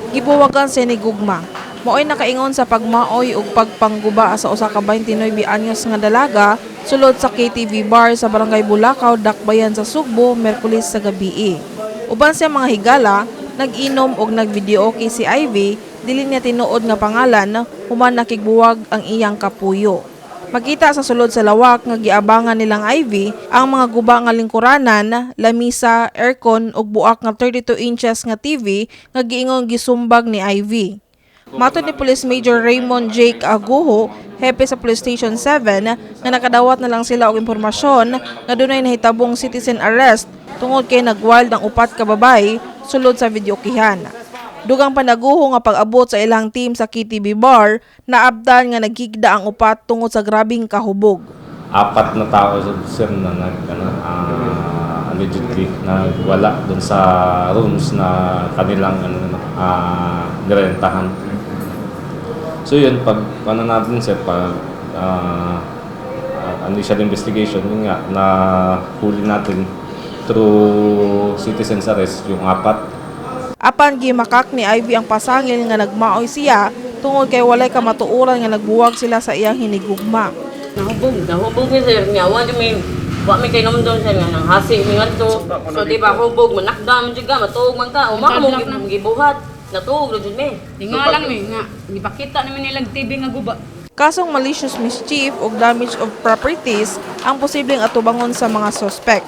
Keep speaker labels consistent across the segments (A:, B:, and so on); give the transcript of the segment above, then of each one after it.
A: Gibuwagan sa hinigugma. Maoy nakaingon sa pagmaoy ug pagpangguba sa usa ka 29 anyos nga dalaga sulod sa KTV bar sa Barangay Bulacao, Dakbayan sa Sugbo, Miyerkules sa gabii. Uban sa mga higala, nag-inom og nag-videoke si Ivy, dili niya tinuod nga pangalan, human nakigbuwag ang iyang kapuyo. Makita sa sulod sa lawak nga giabangan nilang Ivy ang mga guba nga lingkuranan, lamisa, aircon ug buak nga 32 inches nga TV nga giingon gisumbag ni Ivy. Matod ni Police Major Raymond Jake Aguho, hepe sa Police Station 7, nga nakadawat na lang sila og impormasyon nga dunay nahitabong citizen arrest tungod kay nagwild ang upat ka babae sulod sa videokehan. Dugang panaguho nga pag-abot sa ilang team sa KTV bar, naabdan nga naghigda ang upat tungod sa grabing kahubog.
B: Apat na tao, sir, na nag ano, allegedly nagwala doon sa rooms na kanilang ano nirentahan. So yun, pag ano natin, sir, pag initial investigation, yun nga na huli natin through citizen's arrest yung apat.
A: Apan gimakak ni Ivy ang pasangil nga nagmaoy siya tungod kay walay kamatuoran nga nagbuwag sila sa iyang hinigugma.
C: Nahubog, nahubog mi, sir. Nga wa mi wa mi kay namdon, sir, nga nang hasi mi ngadto. So di ba hubog manakda man jud ka, matuog man ka. Uma mo gibuhat. Natuog ra jud mi.
D: Di nga lang mi nga gipakita naman nilang TV nga guba.
A: Kasong malicious mischief ug damage of properties ang posibleng atubangon sa mga sospek.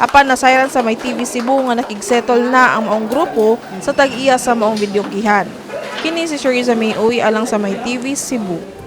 A: Apan nasayran sa May TV Cebu nga nakigsettle na ang maong grupo sa tag-iya sa maong videokehan. Kini si Sheriza May Uy alang sa May TV Cebu.